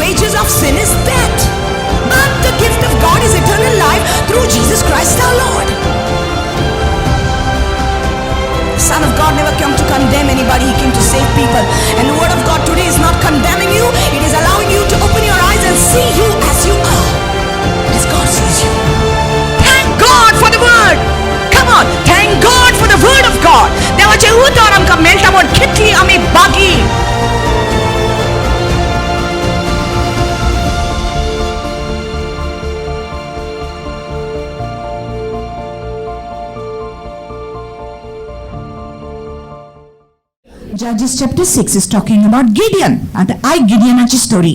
wages of sin is death, but the gift of God is eternal life through Jesus Christ our Lord. The Son of God never came to condemn anybody, He came to save people. And the word of God today is not condemning you, it is allowing you to open your eyes and see you as you are, as God sees you. Thank God for the word. Come on, thank God for the word of God. देवाचें उतर आमकां मेळटा म्हूण कितली आमी बागी. Judges chapter 6 is talking about Gideon. आतां आयक गिडियनाची story.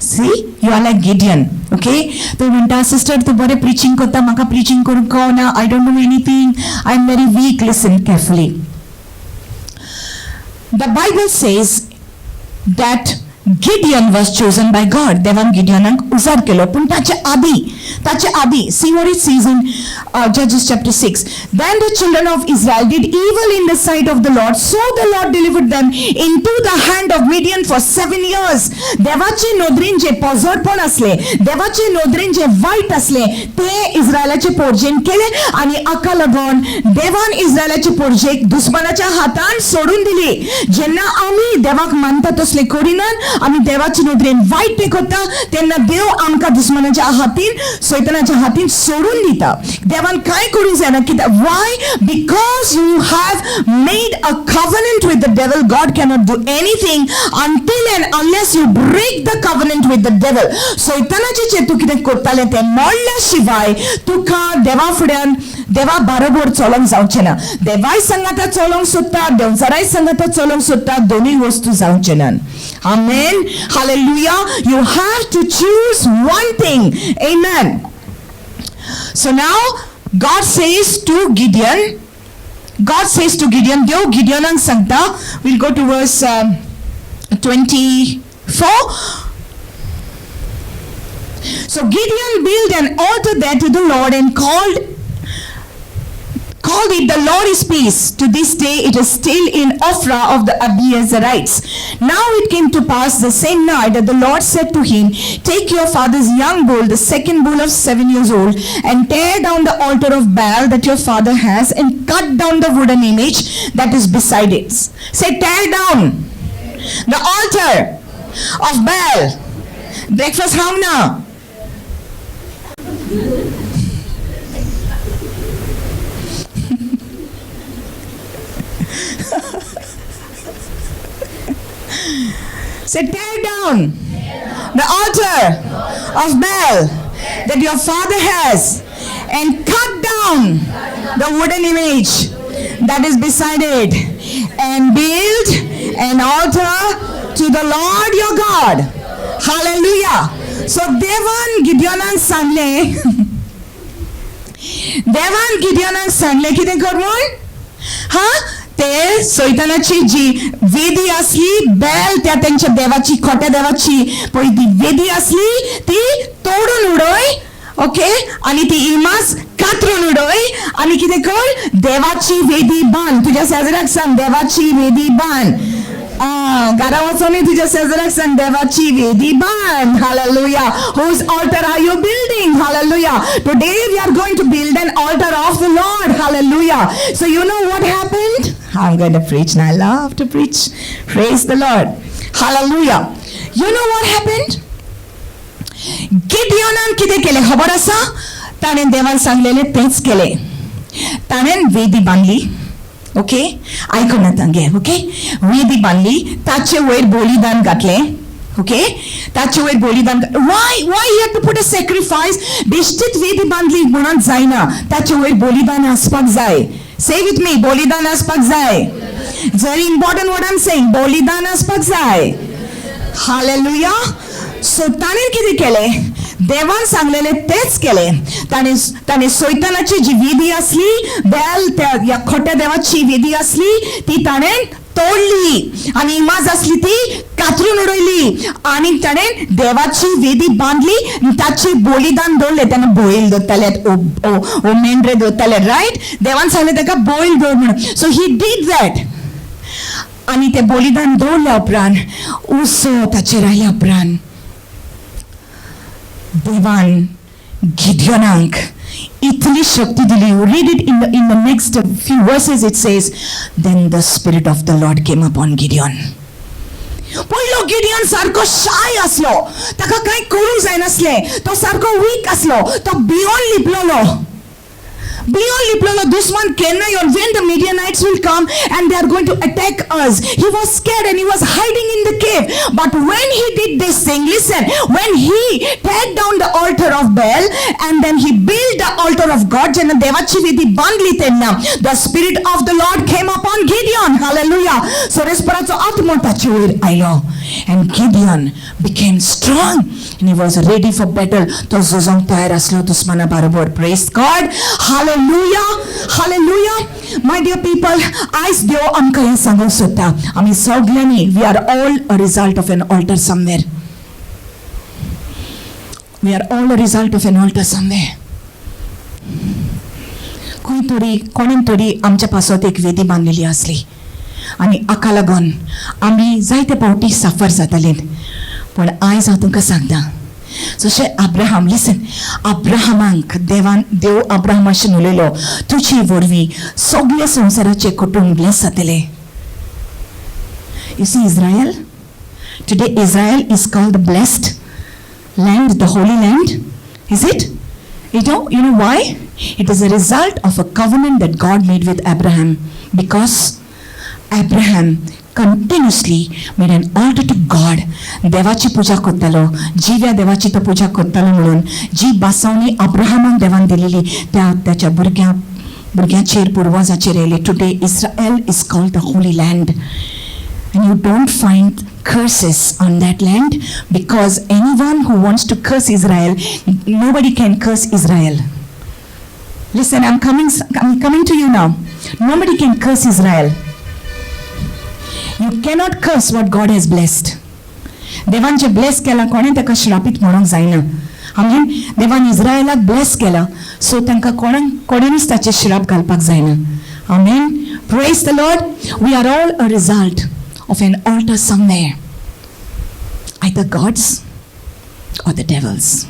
See, you are like Gideon, okay? तो म्हणटा, सिस्टर तूं बरें प्रिचींग करता, म्हाका प्रिचींग करूंक कळना, I don't know anything, I am very weak. Listen carefully. The Bible says that Gideon was chosen by God. देवान गिडियनाक उजार केलो. पूण ताचे आदी, see what it says in Judges chapter 6. Then the children of Israel did evil in the sight of the Lord, so the Lord delivered them into the hand of Midian for 7 years. देवाचे नदरेन जे पोजडपण आसले, देवाचे नदरेन जे वायट आसले, ते इस्रायलाचे पोरजेन केले आनी हाका लागून देवान इस्रायलाचे पोरजेक दुस्मानाच्या हातान सोडून दिली. जेन्ना आमी देवाक मानता तसले करिनात, आमी देवाचे नदरेन वायट ते करता, तेन्ना देव आमकां दुस्मानाच्या हातीन, सैतानाच्या हातीन सोडून दिता. देवान कांय करूंक जायना. कित्याक? Why? Because you have made a covenant with the devil. God cannot do anything until and unless you break the covenant with the devil. सैतानाचे जे तूं कितें करतालें तें मोडल्या शिवाय तुका देवा फुड्यान, देवा बरोबर चलोंक जावचें ना. देवाय सांगाता चलोंक सोदता, देंवचाराय सांगाता चलोंक सोदता, दोनूय वस्तू जावचे ना. Amen. Hallelujah. You have to choose one thing. Amen. So now God says to Gideon, God says to Gideon, देव गिडियनाक सांगता, we'll go to verse 24. So Gideon built an altar there to the Lord and called it, "The Lord is Peace." To this day it is still in Ophrah of the Abiezerites. Now it came to pass the same night that the Lord said to him, "Take your father's young bull, the second bull of 7 years old, and tear down the altar of Baal that your father has, and cut down the wooden image that is beside it." Say, "Tear down the altar of Baal." Breakfast how now? Say, "Tear down the altar of Baal that your father has and cut down the wooden image that is beside it and build an altar to the Lord your God." Hallelujah. So देवान गिडियनाक सांगले, देवान गिडियनाक सांगले कितें कर म्हूण. हा, ते सैतानाची जी वेदी असली, बेल त्या त्यांच्या देवाची, खोट्या देवाची पळय ती वेदी असली, ती तोडून उडय, ओके, आणि ती इमाज कातरून उडय आणि कितें कर, देवाची वेदी बांद. तुझ्या शेजराक सांग, "देवाची वेदी बांद." घरा वचोन तुझ्या शेजराक सांग, "देवाची वेदी बांद." Hallelujah. Whose altar are you building? Hallelujah. Today we are going to build an altar of the Lord. Hallelujah. So you know what happened? I'm going to preach now. I love to preach. Praise the Lord. Hallelujah. You know what happened? गिडियोनान कितें केलें खबर आसा? ताणें देवान सांगलेलें तेंच केलें. ताणें वेदी बांदली, ओके. आयकून आतां घे, ओके. वेदी बांदली, ताचे वयर बलिदान घातलें, ओके. ताचे वयर बलिदान. Why you to put a sacrifice? बेश्टीच वेदी बांदली म्हणून जायना, ताचे वयर बलिदान आसपाक जाय. Say with me, बलिदान आसपाक जाय. It's very important what I'm saying. बलिदान आसपाक जाय. हालेलुया. सो ताणें कितें केलें? देवान सांगलेलें तेच केलें. ताणें सैतानाची जी वेदी आसली, बेल त्या ह्या खोट्या देवाची वेदी आसली, ती ताणें तोडली आनी इमाज आसली ती कातरून उडयली आनी ताणें देवाची वेदी बांदली आनी ताचे बलिदान दवरलें. तेन्ना बैल दवरताले ओ मेंढरे दवरताले, रायट? देवान सांगलें ताका बैल दवर म्हणून. So he did that. आनी तें बलिदान दवरल्या उपरांत, उसो ताचेर आयल्या उपरांत, देवान गिडियनाक इतली शक्ती दिली. You read it in the next few verses. It says, "Then the Spirit of the Lord came upon Gideon." पयलो गिडियन सारको शाय आसलो, ताका कांय करूंक जायनासलें, तो सारको वीक आसलो, तो भियोन लिपलोलो, भियोन लिपलोलो. दुस्मान केन्ना येवन, when the Midianites will come and they are going to attack us, he was scared and he was hiding in the cave. But when he did this thing, listen, when he tear down the altar of Baal and then he build the altar of God, जेन्ना देवाची वेदी बांदली तेन्ना the Spirit of the Lord came upon Gideon. Hallelujah. सर्वेस्पराचो आत्मो ताचे वयर आयलो and Gideon became strong and he was ready for battle. तो झुजोंक तयार आसलो दुस्माना बरोबर. Praise God. Hallelujah, hallelujah. My dear people, आयज देव आमकां हें सांगूंक सोदता, आमी सगल्यांनी, we are all a result of an altar somewhere. We are all a result of an altar somewhere. खंय तरी कोणेन तरी आमच्या पासत एक वेदी बांदलेली आसली आनी हाका लागून आमी जायते फावटी सफर जातालीं. पूण आयज हांव तुमकां सांगता, जशें अब्राहम, लिसन, अब्राहमाक देवान, देव अब्राहमाशी उलयलो, तुजे वरवीं सगळे संवसाराचे कुटुंब ब्लेस जातले. You see Israel? Today Israel is called the blessed land, the holy land. Is it? You know why? It is a result of a covenant that God made with Abraham, because Abraham continuously made an altar to God. देवाची पुजा करतालो, जिव्या देवाची तो पुजा करतालो, म्हणून जी बासावणी अब्राहमाक देवान दिलेली त्या त्याच्या भुरग्यां भुरग्यांचेर, पुर्वजाचेर येयली. Today Israel is called the holy land and you don't find curses on that land, because anyone who wants to curse Israel, nobody can curse Israel. Listen, I'm coming to you now. Nobody can curse Israel. You cannot curse what God has blessed. देवान जे Blaise केलां, कोणें ताका श्रापीत म्हणूंक जायना. आमेन. देवान इस्रायलाक Blaise केला, so तांकां कोणाक कोणेनूच ताचेर श्राप घालपाक जायना. आमेन. Praise the Lord. We are all a result of an altar somewhere, either God's or the devil's.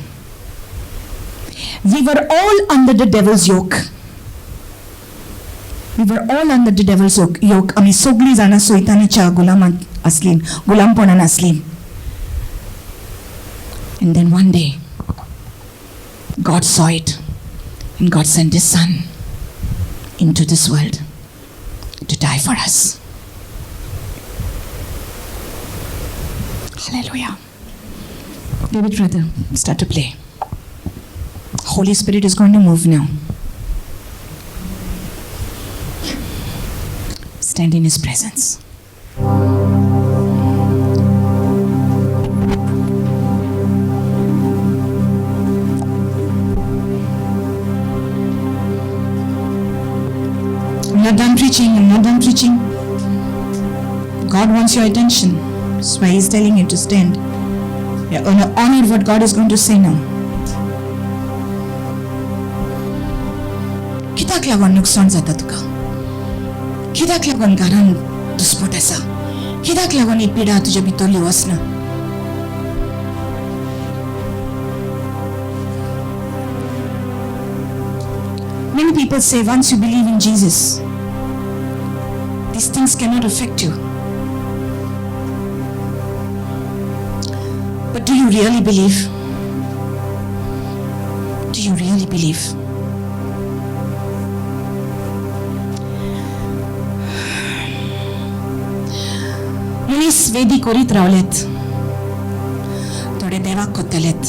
We were all under the devil's yoke. We were all under the devil's yoke. आमी सगळीं जाणां सैतानाच्या गुलामांत आसलीं, गुलामपणान आसलीं. And then one day, God saw it and God sent His Son into this world to die for us. Hallelujah. David, brother, start to play. Holy Spirit is going to move now. Stand in His presence. I'm not done preaching. I'm not done preaching. God wants your attention. That's why He's telling you to stand. We are going to honor what God is going to say now. कित्याक लागून नुकसान जाता तुका? कित्याक लागून घरान दुस्पट आसा? कित्याक लागून ही पिडा तुज्या भितरली वचना? Many people say once you believe in Jesus, these things cannot affect you. But do you really believe? Do you really believe? मनीस वेदी करीत रावलेत, थोडे देवाक कोत्तलेत,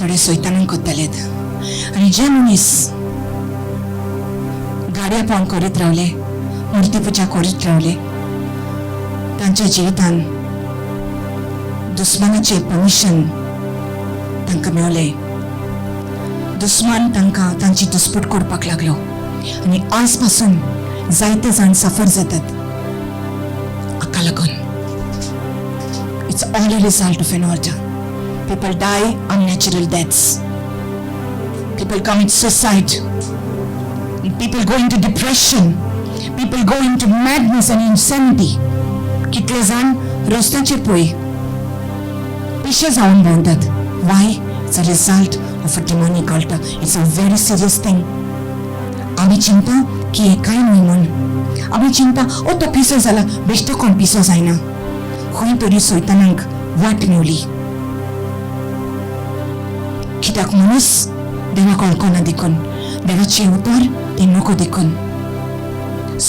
थोडे सैतानाक कोत्तलेत, आनी जे मनीस गाड्यापण करीत रावले, मूर्ती पुजा करीत रावले, तांच्या जिवितान दुस्मानाचें परमिशन तांकां मेवलें. दुस्मान तांकां तांची दुस्पट करपाक लागलो आनी आज पासून जायते जाण सफर जातात हाका लागून. It's all a result of an altar. People die unnatural deaths. People commit suicide. People go into depression. People go into madness and insanity. कितले जाण रस्त्याचेर पळय पिशे जावन भोंवतात. Why? It's a result of a demonic altar. It's a very serious thing. आमी चिंता की हें कांय न्हय म्हूण. आमी चिंता ओ तो पिसो जाला, बेश्टो कोण पिसो जायना. खंय तरी सैतानाक वाट मेवली. कित्याक मनीस देवाक वळखना देखून, देवाचें उतर ते नको देखून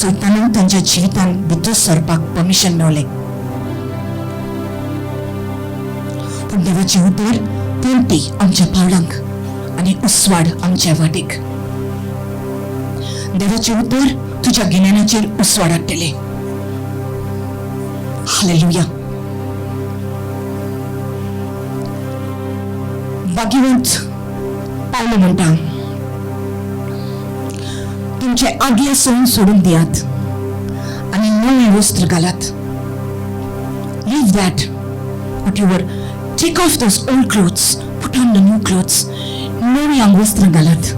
सैतानाक तांच्या जिवितान भितर सरपाक परमिशन मेवलें. पूण देवाचें उतर पणटी आमच्या पावलांक आनी उसवाड आमच्या वाटेक. देवाचें उतर तुज्या गिन्यानाचेर उसवाड हाडटलें. हालेलुया. भाग्यवंत पावलो म्हणटा, तुमचे आदले सण सोडून दियात आनी नवें वस्त्र घालात. Leave that what you were. Take off those old clothes, put on the new clothes. नवीं आंगवस्त्रां घालात,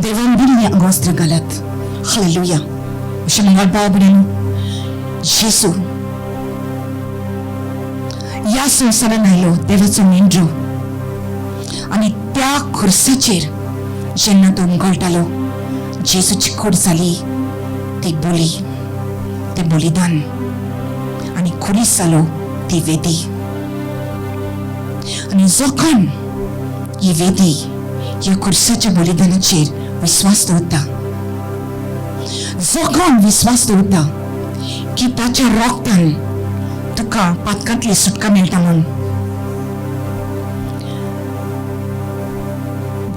देवान दिल्लीं आंगवस्त्रां घालात. हालेलुया. अशें मंगळ भाव भयणीनो, जेजू ह्या संवसारान आयलो देवाचो मेंढरो आनी त्या खुर्साचेर जेन्ना तो उमगळटालो, जेजूची कूड जाली ती बोली, तें बलिदान, आनी खुरीस जालो ती वेदी. आनी जो कोण ही वेदी, ह्या खुर्साच्या बलिदानाचेर विस्वास दवरता, जो कोण विस्वास दवरता की ताच्या रोगतान तुका पातकांतली सुटका मेळटा म्हूण,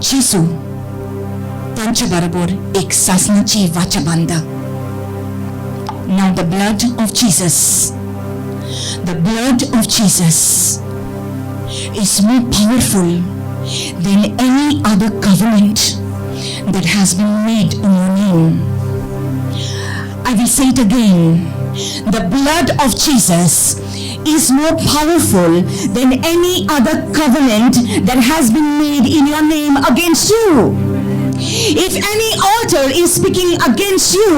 जेजू तांच्या बरोबर एक सासणाची वाचा बांदता. Now the blood of Jesus, the blood of Jesus is more powerful than any other covenant that has been made in your name. I will say it again. The blood of Jesus is more powerful than any other covenant that has been made in your name against you. If any altar is speaking against you,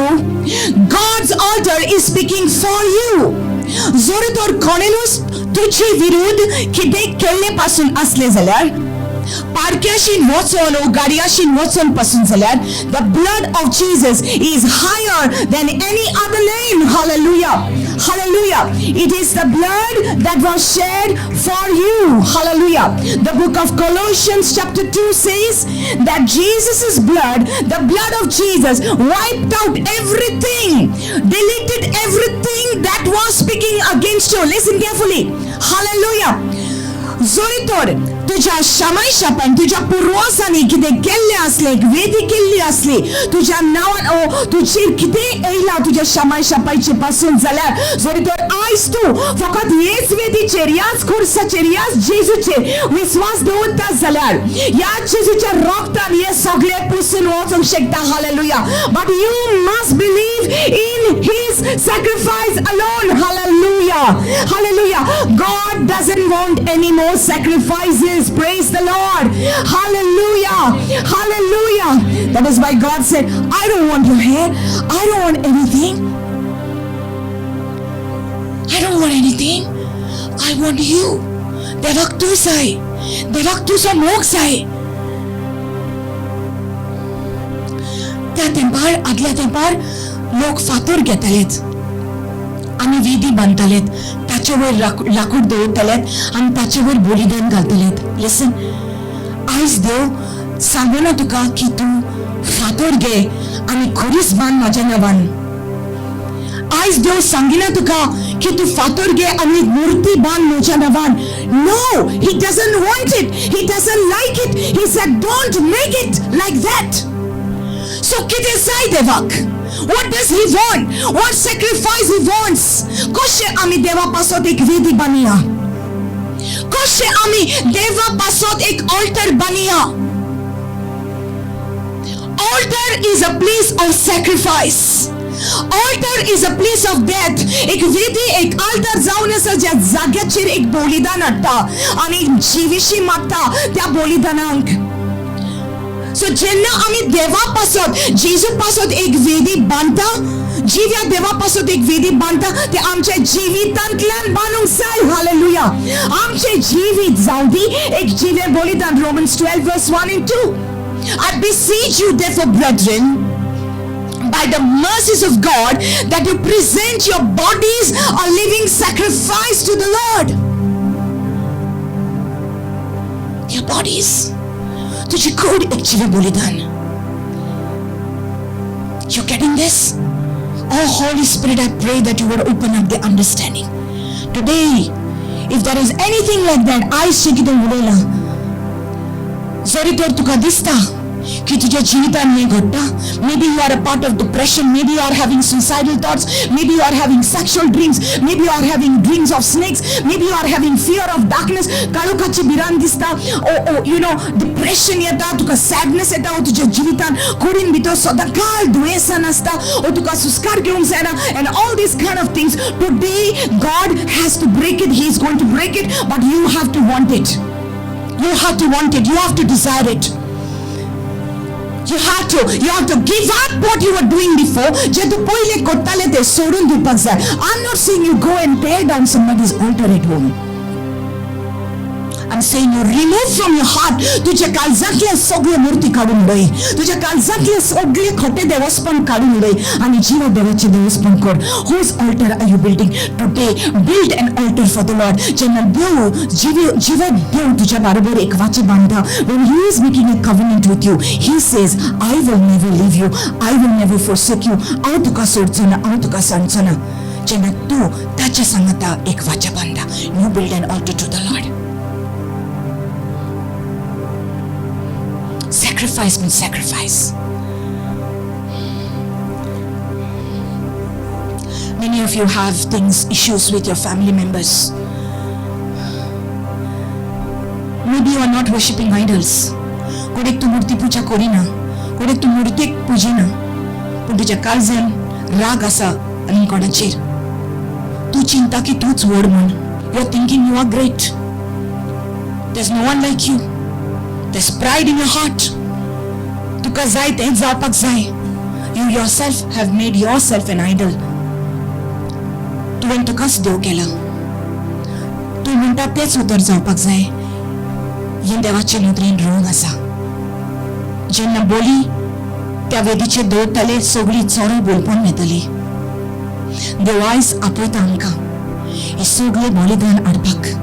God's altar is speaking for you. जर तर कोणेनूच तुजे विरुद्ध कितें केल्ले पासून असले जाल्यार, पारक्याशीन वचोन ओ गाडयाशीन वचोन पासून जाल्यार, the blood of Jesus is higher than any other name. Hallelujah. Hallelujah. It is the blood that was shed for you. Hallelujah. The book of Colossians chapter 2 says that Jesus' blood, the blood of Jesus, wiped out everything, deleted everything that was speaking against you. Listen carefully. Hallelujah. जरी तर तुज्या शामाय शापान तुज्या पुर्वजांनी कितें केल्लें आसलें, एक वेदी केल्ली आसली तुज्या नांवान ओ तुजेर कितें येयलां तुज्या शामाय शापायचे पासून जाल्यार, जरी तर आयज तूं फकत हेच वेदीचेर, ह्याच खुर्साचेर, ह्याच जेजूचेर विस्वास दवरता जाल्यार, ह्या जेजूच्या रोगतान हे सगळे पुसून वचूंक शकता. Hallelujah. But you must believe in his sacrifice alone. Hallelujah. Hallelujah. God doesn't want any more sacrifices. Praise the Lord. Hallelujah. Hallelujah. That is why God said, I don't want your hair. I don't want anything. I don't want anything. I want you. देवाक तूं जाय, देवाक तुजो मोग जाय. त्या तेंपार, आदल्या तेंपार लोक फातर घेतालेत आनी वेदी बांदतालेत, ताचे वयर लाकूड दवरतालेत आनी ताचे वयर बलिदान घालतालेत. लिसन, आयज देव सांगना तुका की तूं फातर घे आनी खुरीस बांद म्हाज्या नांवान. आयज देव सांगिना तुका की तूं फातर घे आनी एक मुर्ती बांद म्हज्या नांवान. No, he doesn't want it. He doesn't like it. He said, don't make it like that. So कितें जाय देवाक? What does he want? What sacrifice he wants? कशें आमी देवा पासत एक वेदी बांदया? कशें आमी देवा पासत एक alter बांदया? Altar is a place of sacrifice. Altar is a place of death. एक वेदी, एक altar जावन आसा ज्या जाग्याचेर एक बलिदान हाडटा आनी जिविशी मागता त्या बलिदानाक. सो जेन्ना आमी देवा पासत, जेजू पासत एक वेदी बांदता, जिव्या देवा पासत एक वेदी बांदता, ते आमच्या जिवितांतल्यान बांदूंक जाय. हालेलुया. आमचें जिवीत जावं दी एक जिवें बलिदान. Romans 12 verse 1 and 2. I beseech you therefore, brethren, by the mercies of God, that you present your bodies a living sacrifice to the Lord. Your bodies. तुझी कूड एक जिवें बलिदान. You getting this? Oh Holy Spirit, I pray that you would open up the understanding. Today, if there is anything like that, आयज जें कितें उलयलां, जरी तर तुका दिसता की तुझ्या जिवितान हें घडटा, maybe you are a part of depression, maybe you are having suicidal thoughts, maybe you are having sexual dreams, maybe you are having dreams of snakes, maybe you are having fear of darkness, काळोखाची भिरांत दिसता, ओ you know depression येता तुका, sadness येता, ओ तुझ्या जिवितान कुडीन भितर सदांकाळ दुयेंसान आसता, ओ तुका सुस्कार घेवंक जायना, and all these kind of things, today God has to break it. He is going to break it, but you have to want it. You have to want it. You have to desire it. You have to give up what you were doing before. जे तूं पयले करताले ते सोडून दिवपाक जाय. I'm not saying you go and tear down somebody's altar at home. I'm saying you remove from your heart, तुझ्या काळजांतले सगळे मूर्ती काडून उडय, तुझ्या काळजांतले सगळे खोटे देवस्पण काडून उडय आनी जिवा देवाचें देवस्पण कर. Whose altar are you building today? Build an altar for the Lord. जेन्ना देव जिवा देव तुझ्या बरोबर एक वाचे बांदता, when he is making a covenant with you, he says, I will never leave you, I will never forsake you. हांव तुका सोडचो ना, हांव तुका सांडचो ना. जेन्ना तूं ताच्या सांगाता एक वाचा बांदता, you build an altar to the Lord. Sacrifice means sacrifice. Many of you have things, issues with your family members. Maybe you are not worshipping idols. कोणेक तूं मूर्ती पूजा करिना, कोणेक तूं मूर्तीक पुजिना, पूण तुज्या काळजान राग आसा आनी कोणाचेर तूं चिंता की तूंच व्हड म्हूण. You are thinking you are great. There's no one like you. There's pride in your heart. तुका जाय तेंच जावपाक जाय. You yourself have made yourself an idol. तुवें तुकाच देव केला. तूं म्हणटा तेच उतर जावपाक जाय. हें देवाचे नदरेन रोंग आसा. जेन्ना बोली त्या वेदीचेर दवरतले, सगळी चोरां बोलपान वतली. देव आयज आपयता आमकां हे सगळे बलिदान हाडपाक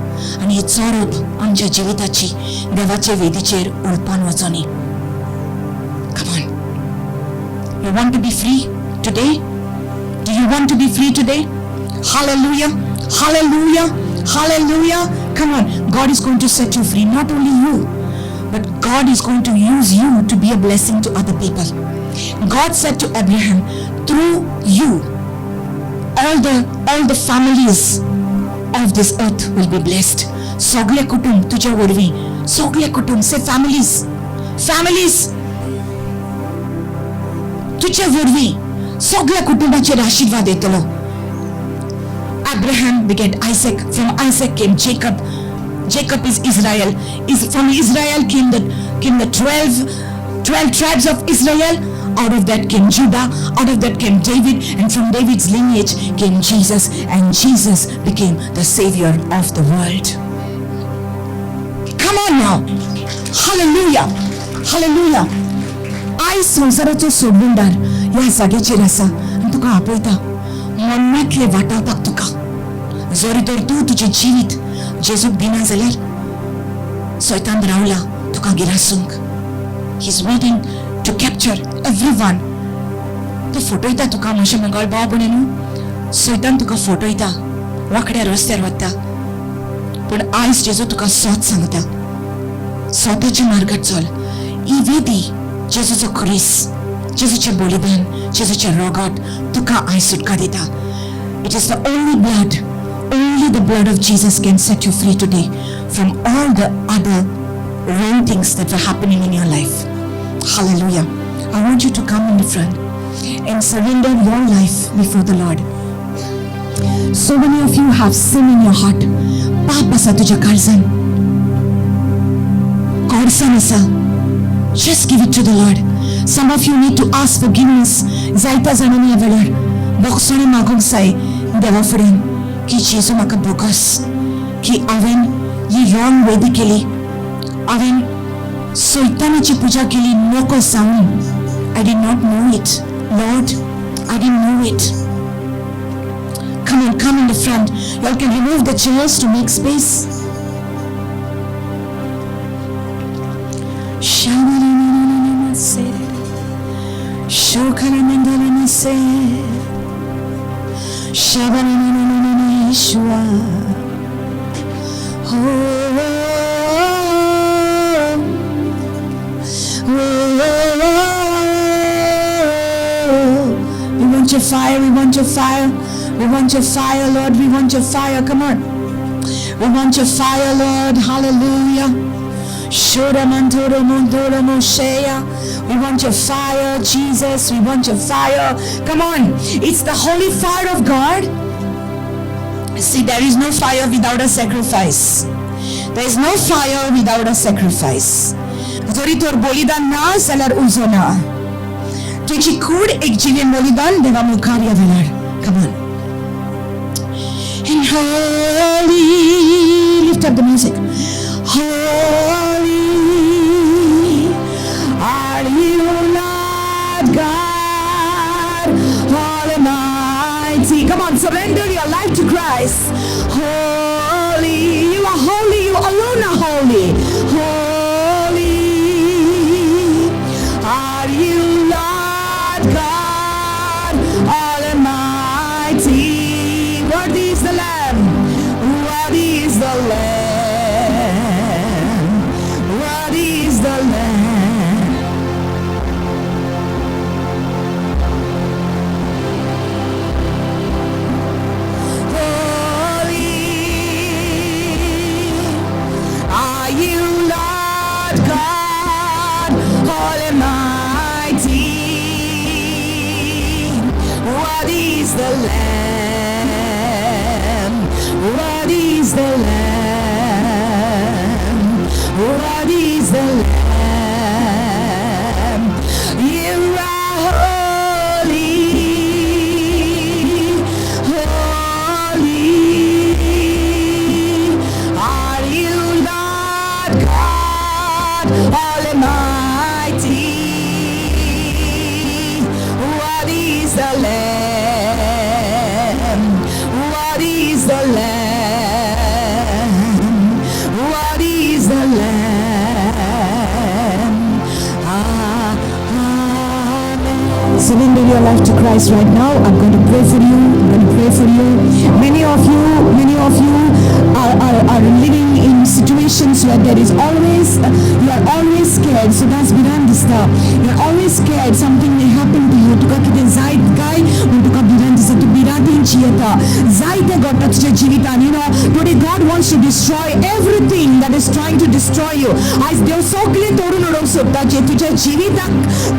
आनी ही चोरप आमच्या जिविताची देवाचे वेदीचेर उडपान वचोनी. Come on. You want to be free today? Do you want to be free today? Hallelujah. Hallelujah. Hallelujah. Come on. God is going to set you free. Not only you, but God is going to use you to be a blessing to other people. God said to Abraham, through you, all the families of this earth will be blessed. सगळे कुटुंब तुझ्या वरवीं, सगळे कुटुंब, से families, families, तुझ्या वरवीं सगळ्या कुटुंबाचेर आशिर्वाद येतलो. Abraham begat Isaac. From Isaac came Jacob. Jacob is Israel. Is from Israel came the 12 tribes of Israel. Out of that came Judah. Out of that came David. And from David's lineage came Jesus. And Jesus became the savior of the world. Come on now. Hallelujah. Hallelujah. आयज संवसाराचो सोडवणदार ह्या जाग्याचेर आसा आनी तुका आपयता मरणांतले वाटावपाक तुका. जरी तर तूं तुजें जिवीत जेजूक दिना जाल्यार सैतान रावला तुका गिरासूंक. He is waiting to capture everyone. तो फटयता तुका. मातशें मंगळ भाव भयणी न्हू, सैतान तुका फटयता, वांकड्या रस्त्यार वता. पूण आयज जेजू तुका सत सांगता, स्वताच्या मार्गार चल. ही वेदी, जेजूचो क्रिस, जेजूचें बलिदान, जेजूचें रगत तुका आयज सुटका दिता. It is the only blood. Only the blood of Jesus can set you free today from all the other wrong things that were happening in your life. Hallelujah. I want you to come in the front and surrender your life before the Lord. So many of you have sin in your heart. पाप आसा तुज्या काळजान, कोडसाण आसा. Just give it to the Lord. Some of you need to ask forgiveness. जायत्या जाणांनी ह्या वेळार बोगसणें मागूंक जाय देवा फुडें की जेजू म्हाका बोगस की हांवें ही रॉंग वेदी केली, हांवें सैतानाची पुजा केली नको जावन. I did not know it, Lord, I didn't know it. Come on, come in the front. You all can remove the chairs to make space. We want your fire, we want your fire, we want your fire, Lord, we want your fire, come on. We want your fire, Lord, hallelujah. We want your fire, Jesus, we want your fire. Come on, it's the holy fire of God. See, there is no fire without a sacrifice. There is no fire without a sacrifice. जरी तर बलिदान ना जाल्यार उजो ना. तुजी कूड एक जिवें बलिदान देवा मुखार ह्या वेळार. Come on. And holy, lift up the music. Holy are you, Lord God Almighty. Come on, surrender your life to Christ. Holy, you are holy, you alone are holy. Holy are you, Lord God Almighty. Worthy is the Lamb, worthy is the Lamb, worthy is the Lamb. Holy are you, Lord God Almighty. Worthy is the Lamb, worthy is the Lamb, worthy is the Lamb. You are holy, holy are you, Lord God Almighty. Worthy is the Lamb, worthy is the Lamb, worthy is the Lamb. Amen. Surrender your life to Christ right now. I'm going to pray for you. I'm going to pray for you. Many of you are living in situations where there is always, you are always scared. So that's भिरांत दिसता. You are always scared something may happen to you. तुका कितें जायत काय म्हूण तुका भिरांत दिसता. तूं भिरांतीन जियेता. जायते घडटा तुज्या जिवितान. You know, today God wants to destroy everything that is trying to destroy you. आयज देव सगळें तोडून उडोवंक सोदता जे तुज्या जिविताक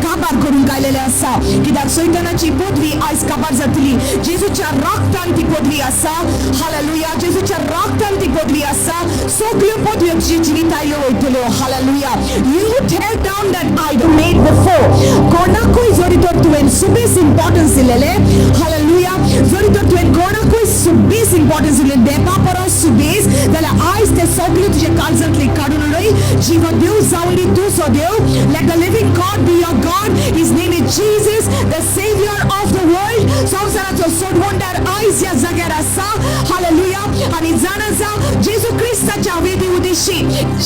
काबार करूंक आयलेलें आसा. कित्याक सैतानाची पदवी आयज काबार जातली. जेजूच्या रक्तान ती पदवी आसा. हालेलुया. जेजूच्या रक्तान ती पदवी आसा. सगळ्यो पदव्यो तुज्या जिवितांत आयल्यो वयतल्यो. Hallelujah. You tear down that idol made before. कोणाकूय जरी तर तुवें सुबेस इम्पॉर्टन्स दिलेलें, हालेलुया, जरी तर तुवें कोणाकूय सुबेस इम्पॉर्टन्स दिलें देवा परस सुबेस, जाल्यार आयज ते सगळे तुजे काळजांतले काडून उडय. जिवो देव जावन दी तुजो देव. Let the living God be your God. His name is Jesus, the Savior of the world. संवसाराचो सोडवणदार आयज ह्या जाग्यार आसा. हालेलुया. आनी जाणा जा, जेजू क्रिस्ताच्या वेदी उदेशी,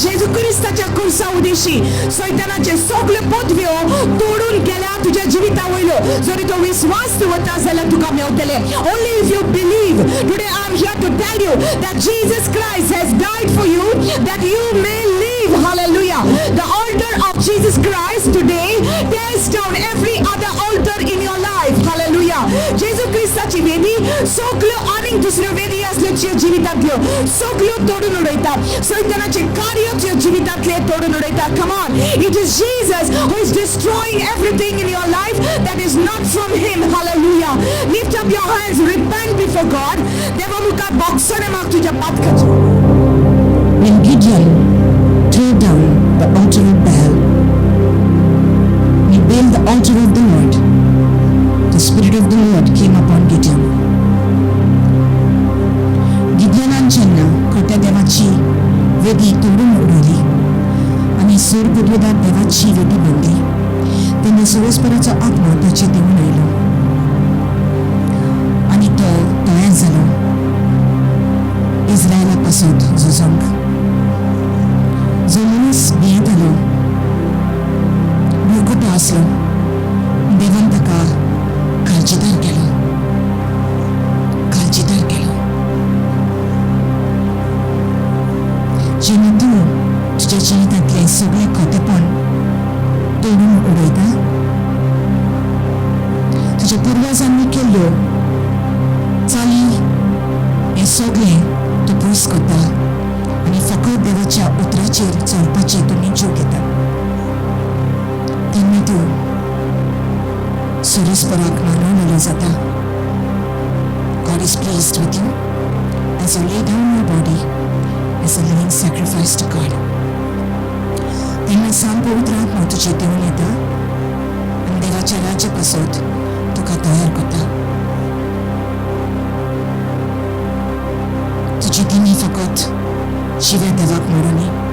जेजू क्रिस्ताच्या कुर्सा उदेशी सैतानाचे सगळे पदव्यो तोडून गेल्या तुज्या जिविता वयल्यो. जरी तो विस्वास दवरता जाल्यार तुका मेवतले. Only if you believe. Today I am here to tell you that Jesus Christ has died for you that you may live. Hallelujah. The altar of Jesus Christ today tears down every other altar in your life. Hallelujah. जेजू क्रिस्ताची वेदी सगळ्यो आनीक दुसऱ्यो वेदी आसल्यो तुज्या जिवितांतल्यो सगळ्यो तोडून उडयता. सैतानाचे कार्य तुज्या जिवितांतले तोडून उडयता. Come on. It is Jesus who is destroying everything in your life that is not from him. Hallelujah. Lift up your hands, repent before God. देवा मुखार बोगसणें माग तुज्या पातकाचें. When Gideon tore down the altar of Baal, altar of the Lord, the Spirit of the Lord came upon Gideon. गिडियनान जेन्ना खोट्या देवाची वेदी तोडून उडयली आनी सोरपुदवेदार देवाची वेदी बांदली, तेन्ना सर्वेस्पराचो आत्मो ताचेर देंवून आयलो आनी तो तयार जालो इस्रायला पासत झुजोंक. जो मनीस भियेतालो, भुरकुटो आसलो, देवान ताका काळजीदार केलो, काळजीदार केलो. जेन्ना तूं तुज्या जिवितांतलें सगळें खोटेपण तोडून उडयता, तुज्या पुर्वजांनी केल्ल्यो चाली हें सगळें तूं पयस करता आनी फकत देवाच्या उतराचेर चलपाचें तूं निश्चय घेता, तेन्ना तूं सर्वेस्पराक मानवलेलो जाता. God is pleased with you as you lay down your body as a living sacrifice to God. तेन्ना सांत पवित्र आत्मा तुजेर देंवून येता आनी देवाच्या राज्या पासत तुका तयार करता. तुजी दिमी फकत जिव्या देवाक मोडूनी.